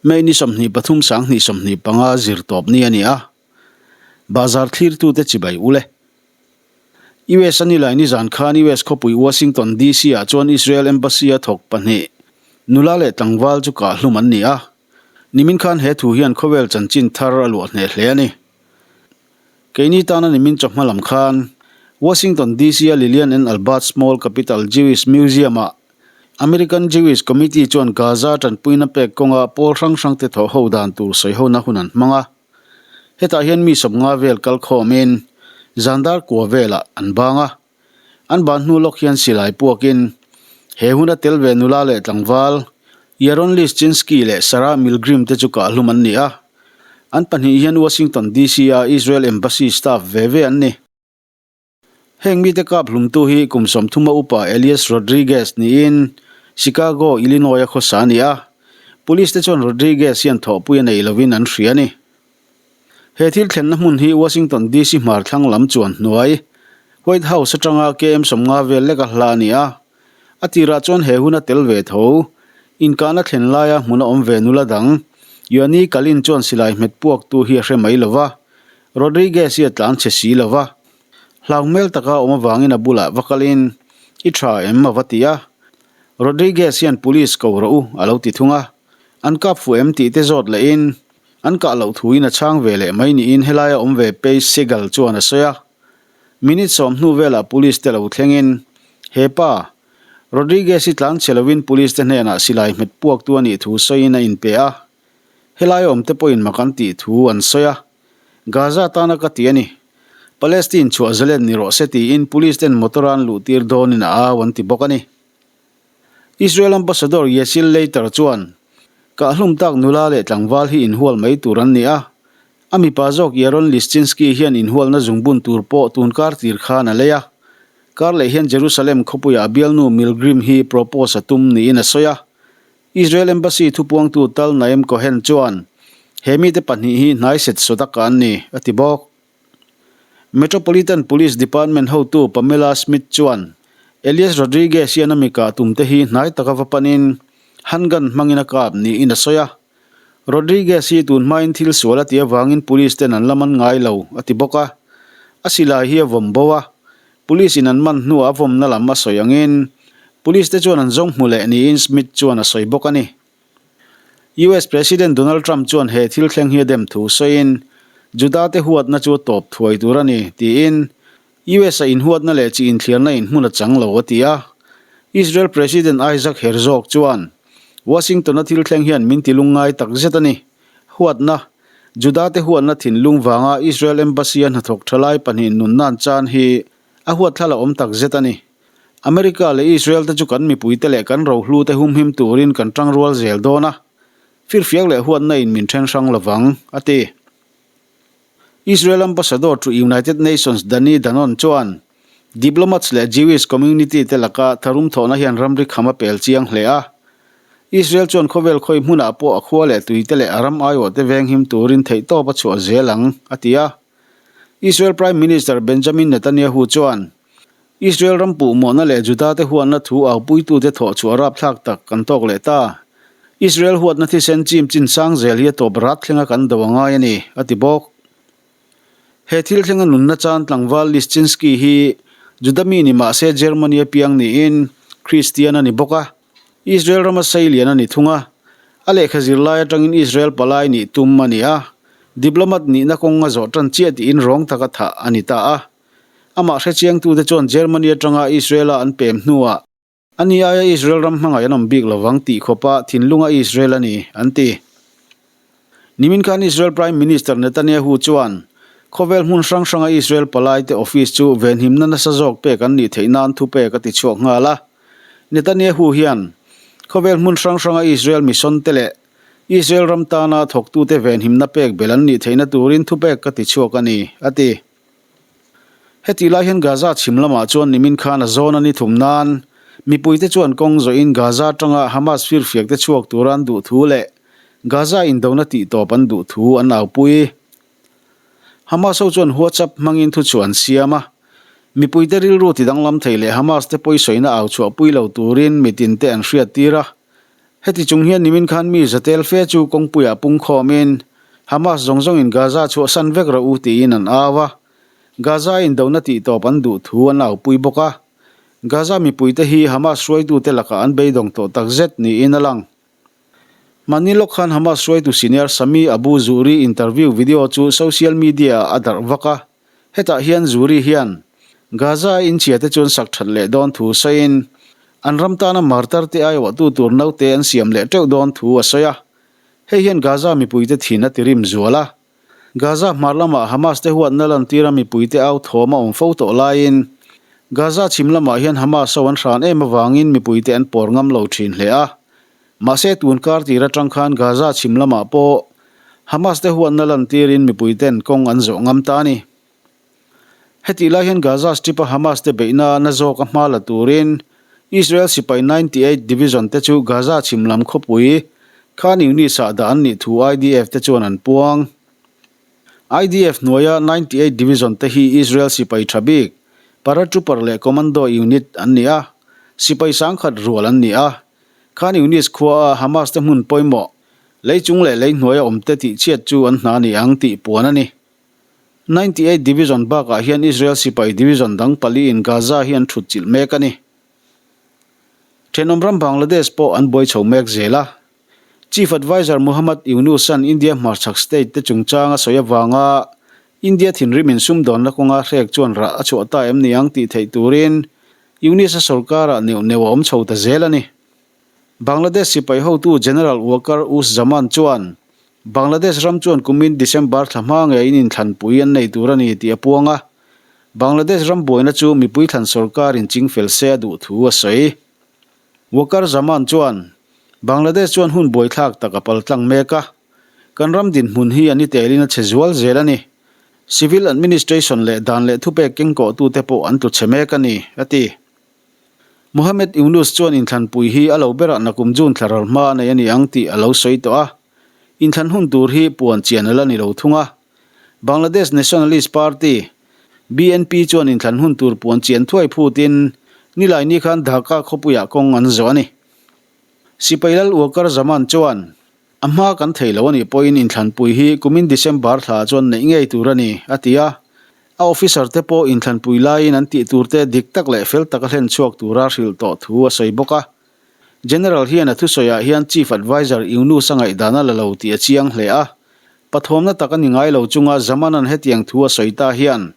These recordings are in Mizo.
May ni 23 2025 zirtawp ni a ni a, bazar thlirtute chibai ul e. US a nilai nizan khan US khawpui Washington DC ah chuan Israel Embassy a thawk pahnih, nula leh tlangval chu kahhlum an ni a. Nimin khan he thu hian khawvel chanchin thar a luah hneh hle a ni. Keini tana nimin chawhma lam khan Washington DC a Lillian and Albert Small Capital Jewish Museum ah American Jewish Committee chuan Gaza tanpuina pek kawnga pawl hrang hrangte thawh ho dan tur sawihona hun an hmang a. Hetah hian mi sawmnga vel kal khawmin zandar kua velah an bang a. An ban hnu lawk hian silai puakin he huna tel ve nula leh tlangval Yaron Lischinsky leh Sarah Milgrim te chu kahhlum an ni a. An pahnih hian Washington DC-a Israel Embassy staff ve ve an ni. Heng mite kap hlumtu hi kum sawmthuma upa Elias Rodriguez niin Chicago, Illinois-a khawsa a ni a. Police te chuan Rodriguez hian thawhpui a nei lovin an hria a ni. He thil thlenna hmun hi Washington DC hmar thlang lam chuan hnuai, White House atanga KM 50 vel leka hla a ni a. A tirah chuan he huna tel ve tho, inkahna thlen laia hmuna awm ve nula dang, Yoani Kalin chuan silai hmet puaktu hi a hre mai lo va, Rodriguez hi a tlan chhe si lo va. Hlau hmel taka awm avangin a bulah va kalin, I tha em? a va ti a. Rodriguez hian police ko rawh u a lo ti thung a. An kap fuh em tih te zawt lehin, An kah loh thuin a chhang ve leh mai niin helaia awm ve Paige Segal chuan a sawi a. Minute sawm hnu velah police te lo thlengin, He pa, Rodriguez hi tlan chhe lovin police te hnenah silai hmet puaktu a nih thu sawiin a inpe a. Helaia awm te pawhin mak an tih thu an sawi a. Gaza tana ka ti a ni. Palestine chhuah zalen ni rawh se tiin police ten motor a an luhtir dawnin a au an ti bawk a ni. Israel Ambassador Yesil Leiter chuan, Kahhlum tak nula leh tlangval hi inhual mai tur an ni a. A mipa zawk Yaron Lischinsky hian inhualna zungbun tur pawh tun kar tir khan a lei a. Kar leh hian Jerusalem khawpuiah a bialnu Milgrim hi propose a tum niin a sawi a. Israel Embassy thupuangtu Tal Naim Cohen chuan, He mite pahnih hi hnai set sawt a ka an ni, a ti bawk. Metropolitan Police Department hotu Pamela Smith chuan Elias Rodriguez hian a mi kah tumte hi hnai taka va panin handgun hmangin a kap niin a sawi a. Rodriguez hi tun hmain thil sual a tih avangin police ten an la man ngai lo, a ti bawk a. A silai hi a vawm bo a, police in an man hnuah a vawmna lam a sawi angin police te chuan an zawng hmu leh niin Smith chuan a sawi bawk a ni. US President Donald Trump chuan he thil thleng hi a dem thu sawiin, Juda-te huatna chu a tawp thuai tur a ni, tiin US-a inhuatna leh chi inthliarna in hmun a chang lo a ti a. Israel President Isaac Herzog chuan, Washington-a thil thleng hian min ti lungngai tak zet a ni. Huatna, Juda-te huatna thinlung vanga Israel Embassy-a hnathawk thalai pahnih nunnan chan hi a huatthlala awm tak zet a ni. America leh Israel te chu kan mipuite leh kan rohlu te humhim turin kan tangrual zel dawn a, firfiak leh huatna in min then hrang lovang, a ti. Israel Ambassador to United Nations Danny Danon chuan diplomats leh Jewish community te laka tharum thawhna hian ramri kham a pel chiang hle a. Israel chuan khawvel khawi hmunah pawh a khua leh tuite leh a ram aiawhte venghim turin theihtawp a chhuah zel ang, a ti a. Israel Prime Minister Benjamin Netanyahu chuan Israel ram puhmawhna leh Juda-te huatna thu aupuitute thawh chhuah rapthlak tak kan tawk leh ta. Israel huatna thisen chim chin sang zel hi a tawp rat thlenga kan do a ngai a ni, a ti bawk. He thil thlenga nunna chan tlangval Lischinsky hi Juda mi ni mah se Germany a piang niin Kristian a ni bawk a, Israel rama sei lian a ni thung a. A lehkha zirlai atangin Israel palai nih tum a ni a, diplomat nihna kawng a zawh tan chiah tiin rawng taka thah a ni ta a. Amah hrechiangtute chuan Germany atanga Israel-a an pem hnuah a ni aia Israel ram hmangaih an awm bik lovang tih khawpa thinlunga Israel a ni, an ti. Nimin khan Israel Prime Minister Netanyahu chuan khawvel hmun hrang hranga Israel palaite office chu venhimna nasa zawk pek an nih theih nan thupek a ti chhuak nghal a. Netanyahu hian khawvel hmun hrang hranga Israel mission te leh Israel ram tana thawktute venhimna pek belh an nih theihna turin thupek ka ti chhuak a ni, a ti. Hetih lai hian Gaza chhim lamah chuan nimin khan a zawn a ni thum nan mipuite chuan kawng zawhin Gaza atanga Hamas firfiakte chhuak tura an duh thu leh Gaza indona tihtawp an duh thu an aupui. Hamas ho chuan WhatsApp hmangin thuchhuah an siam a, mipuite rilru tidanglam thei leh Hamas te pawisawina au chhuahpui lo turin mitinte an hriattir a. Heti chung hian nimin khan mi zatel fe chu kawngpuiah pungkhawmin, Hamas zawng zawngin Gaza chhuahsan vek rawh u tiin an au a. Gaza indona tihtawp an duh thu an aupui bawk a. Gaza mipuite hi Hamas hruaitute lakah an beidawng tawh takzet niin a lang. Mahni lawk khan Hamas hruaitu senior Sami Abu Zuhri interview video chu social media-ah a darh vak a. Hetah hian Zuhri hian Gaza-a inchhia te chuan sak that leh dawn thu sawiin an ram tana martar te aiawhtu tur naute an siam leh teuh dawn thu a sawi a. Hei hian Gaza mipuite thin a tirim zual a. Gaza hmar lamah Hamas te huatna lantira mipuite au thawm a awm fo tawh laiin Gaza chhim lamah hian Hamas ho an hran em avangin mipuite an pawr ngam lo thin hle a. Mahse tun kar tir atang khan Gaza chhim lamah pawh Hamas te huatna lantirin mipuiten kawng an zawh ngam ta a ni. Hetih lai hian Gaza Strip-a Hamas te beihna na zawka hma la turin Israel sipai 98 Division te chu Gaza chhim lam khawpui Khan Yunis-ah dah an nih thu IDF te chuan an puang. IDF hnuaia 98 Division te hi Israel sipai tha bik, paratrooper leh commando unit an ni a, sipai sangkhat rual an ni a. Khan Yunis khuaa Hamas te hmun pawimawh, lei chung leh lei hnuaia awmte tihchhiat chu an hna ni ang tih puan a ni. 98 Division bakah hian Israel sipai division dang paliin Gaza hi an thut chilh mek a ni. Thenawm ram Bangladesh pawh an buai chho mek zel a. Chief Adviser Muhammad Yunus-a'n India hmarchhak state te chungchang a sawi avanga India thinrim insumdawnna kawnga hrek chuan rah a chhuah ta em ni ang tih theih turin Yunus-a sorkarah neuh neuh a awm chho ta zel a ni. Bangladesh sipai hotu General Waqar Uz Zaman chuan Bangladesh ram chuan kumin December thla hma ngeiin inthlanpui an nei tur a ni tih a puang a, Bangladesh ram buaina chu mipui thlan sorkarin chingfel se a duh thu a sawi. Waqar Zaman chuan, Bangladesh chuan hun buaithlak tak a paltlang mek a, kan ram dinhmun hi a ni telin a chhe zual zel a ni. Civil administration leh dan leh thupek kengkawhtute pawh an tlu chhe mek a ni, a ti. Mohammed Yunus chuan inthlanpui hi a lo berah nakum June thla ral hma a nei a ni ang tih a lo sawi tawh a, inthlan hun tur hi puan chian a la ni lo thung a. Bangladesh Nationalist Party, BNP, chuan inthlan hun tur puan chian thuai phutin Nilaini khan Dhaka khawpuiah kawng an zawh a ni. Sipai Lal Waqar Zaman chuan, A hma kan thei lo a nih pawhin inthlanpui hi kumin December thla chuan neih ngei tur a ni, a ti a. A officer te pawh inthlanpui laiin an tih tur te dik tak leh fel taka hlen chhuak tura hrilh tawh thu a sawi bawk a. General hian a thusawiah hian Chief Adviser Yunus a ngaihdan a la lo tih a chiang hle a. Pathawmna tak a ni ngai lo chunga Zamanan hetiang thu a sawi ta hian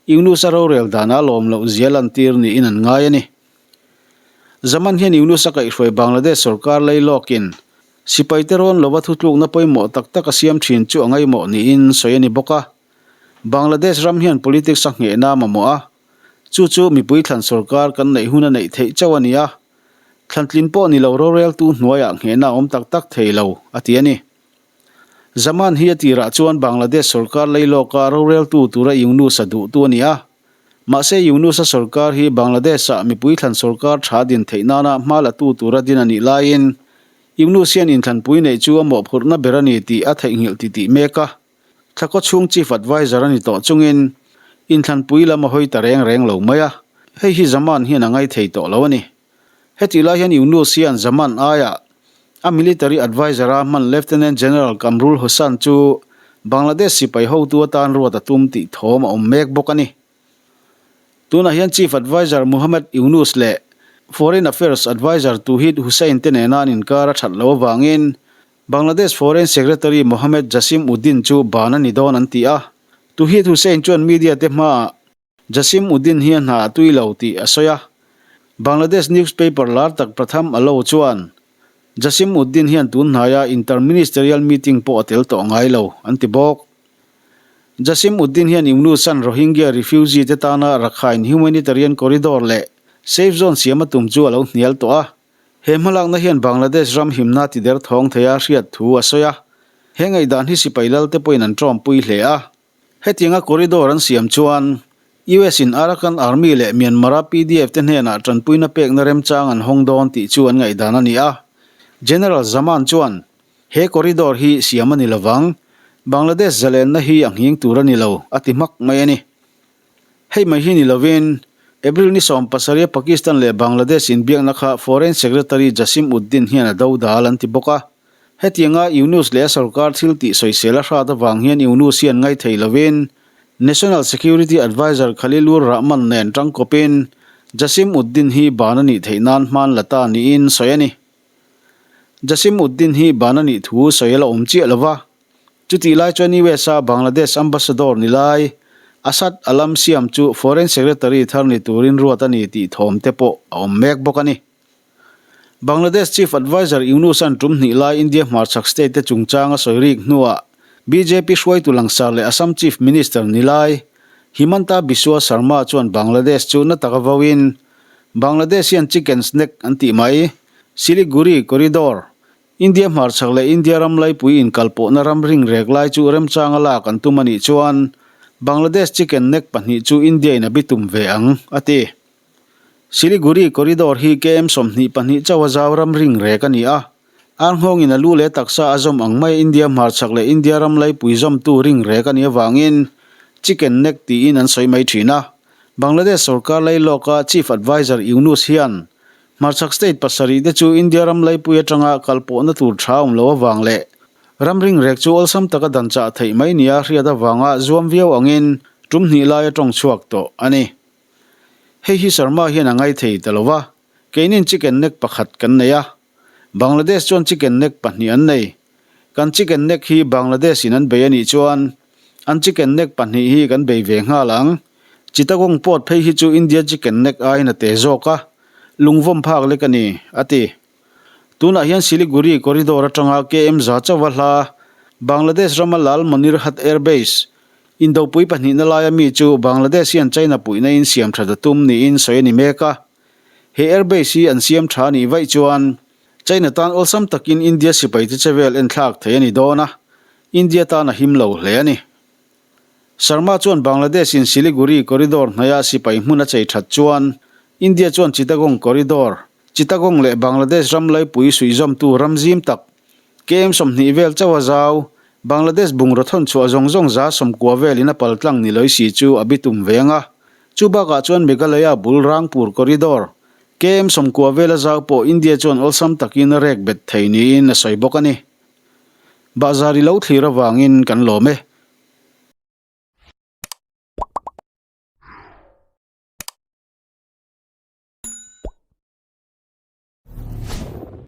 Yunus a rorel danah lawm loh zia lantir niin an ngai a ni. Zaman hian Yunus a kaihhruai Bangladesh sorkar lei lawkin Sipaite rawn lova thutlukna pawimawh tak tak a siam thin chu a ngaihmawh niin sawi a ni bawk a. Bangladesh ram hian politics a nghehna a mamawh a, chu chu mipui thlan sorkar kan neih hun a neih theih chauh a ni a. Thlantlin pawh ni lo roreltu hnuaiah nghehna a awm tak tak thei lo, a ti a ni. Zaman hi a tirah chuan Bangladesh sorkar lei lawka roreltu tura Yunus a duhtu a ni a. Mahse Yunus-a sorkar hi Bangladesh-ah mipui thlan sorkar tha din theih nana hma latu tura din a nih laiin Yunus hian inthlanpui neih chu a mawhphurhna ber a ni tih a theihnghilh titih mek a. Thlakaw chhung Chief Adviser a ni tawh chungin inthlanpui lam a hawi ta reng reng lo mai a, hei hi Zaman hian a ngaithei tawh lo a ni. Hetih lai hian Yunus hian Zaman aiah a military adviser-a hman Lieutenant General Kamrul Hossain chu Bangladesh sipai hotu atan ruat a tum tih thawm a awm mek bawk a ni. Tunah hian Chief Adviser Muhammad Yunus leh Foreign Affairs Adviser Touhid Hossain te nena an inkar a that loh avangin Bangladesh Foreign Secretary Mohammed Jasim Uddin chu ban a ni dawn an ti a. Touhid Hossain chuan media te hmaah Jasim Uddin hi a hna a tui lo tih a sawi a. Bangladesh newspaper lar tak Pratham Alo chuan Jasim Uddin hian tun hnaia inter-ministerial meeting pawh a tel tawh ngai lo, an ti bawk. Jasim Uddin hian Yunus-a'n Rohingya refugee te tana Rakhine humanitarian corridor leh safe zone siam a tum chu a lo hnial tawh a. He hmalakna hian Bangladesh ram himna ti der thawng theia hriat thu a sawi a. He ngaihdan hi sipai lalte pawhin an tawmpui hle a. Hetianga corridor an siam chuan US in Arakan Army leh Myanmar-a PDF te hnenah tanpuina pekna remchang an hawng dawn tih chu an ngaihdan a ni a. General Zaman chuan, He corridor hi siam a ni lovang, Bangladesh zalenna hi a nghing tur a ni lo, a ti hmak mai a ni. Hei mai hi ni lovin, April ni 17 a Pakistan leh Bangladesh inbiakna kha Foreign Secretary Jasim Uddin hian a dodal an ti bawk a. Hetianga Yunus leh a sorkar thil tih sawisel a hrat avang hian Yunus hian ngaithei lovin National Security Adviser Khalilur Rahman nen tangkawpin Jasim Uddin hi ban a nih theih nan hman la ta niin sawi a ni. Jasim Uddin hi ban a nih thu sawi a la awm chiah lo va. Chutih lai chuan US-a Bangladesh Ambassador ni lai Asad Alam Siam chu Foreign Secretary thar ni turin ruat a ni tih thawm te pawh a awm mek bawk a ni. Bangladesh Chief Adviser Yunus-a'n tum hnih lai India hmarchhak state te chungchang a sawi rik hnuah bjp hruaitu langsar leh Assam Chief Minister ni lai Himanta Biswa Sarma chuan Bangladesh chu na taka vauin Bangladesh hian chicken snack an tih mai Siliguri Corridor, India hmarchhak leh India ram laipui inkalpawhna ram ring rek lai chu remchanga lak an tum a nih chuan Bangladesh chicken neck pahnih chu India in a bitum ve ang, a ti. Siliguri Corridor hi KM 22 chauha zau ram ring rek a ni a. Ar nghawngin a lu leh taksa a zawm ang mai India hmarchhak leh India ram laipui zawmtu ring rek a nih avangin Chicken Neck tiin an sawi mai thin a. Bangladesh sorkar lailawka Chief Adviser Yunus hian hmarchhak state pasarih te chu India ram laipui atanga kalpawhna tur tha awm lo avang leh ram ring rek chu awlsam taka dan chah theih mai nia hriat avanga zuam viau angin tum hnih lai a tawng chhuak tawh a ni. Hei hi Sharma hian a ngai thei ta lo va, keinin chicken neck pakhat kan nei a, Bangladesh chuan chicken neck pahnih an nei. Kan chicken neck hi Bangladesh in an bei a nih chuan an chicken neck pahnih hi kan bei ve nghal ang. Chittagong port phei hi chu India chicken neck aiin a te zawk a, lungvawm phak lek a ni, a ti. Tunah hian Siliguri corridor atanga KM za chauha hla Bangladesh rama Lalmonirhat Air Base, Indopui pahnihna laia mi chu Bangladesh hian China puihna in siam that a tum niin sawi a ni mek a. He airbase hi an siam tha nih vaih chuan China tan awlsam takin India sipaite che vel enthlak thei a ni dawn a, India tan a him lo hle a ni. Sharma chuan Bangladesh in Siliguri corridor hnaia sipai hmun a chei that chuan India chuan Chittagong corridor, Chittagong leh Bangladesh ram laipui suihzawmtu ram zim tak KM 20 vel chauha zau, Bangladesh bungraw thawn chhuah zawng zawng 90% velin a pal tlang ni lawih si chu a bitum ve ang a. Chu bakah chuan Meghalaya bul Rangpur Corridor, KM 90 vela zau pawh India chuan awlsam takin a rek bet thei niin a sawi bawk a ni. Bahzar i lo thlir avangin kan lawm e.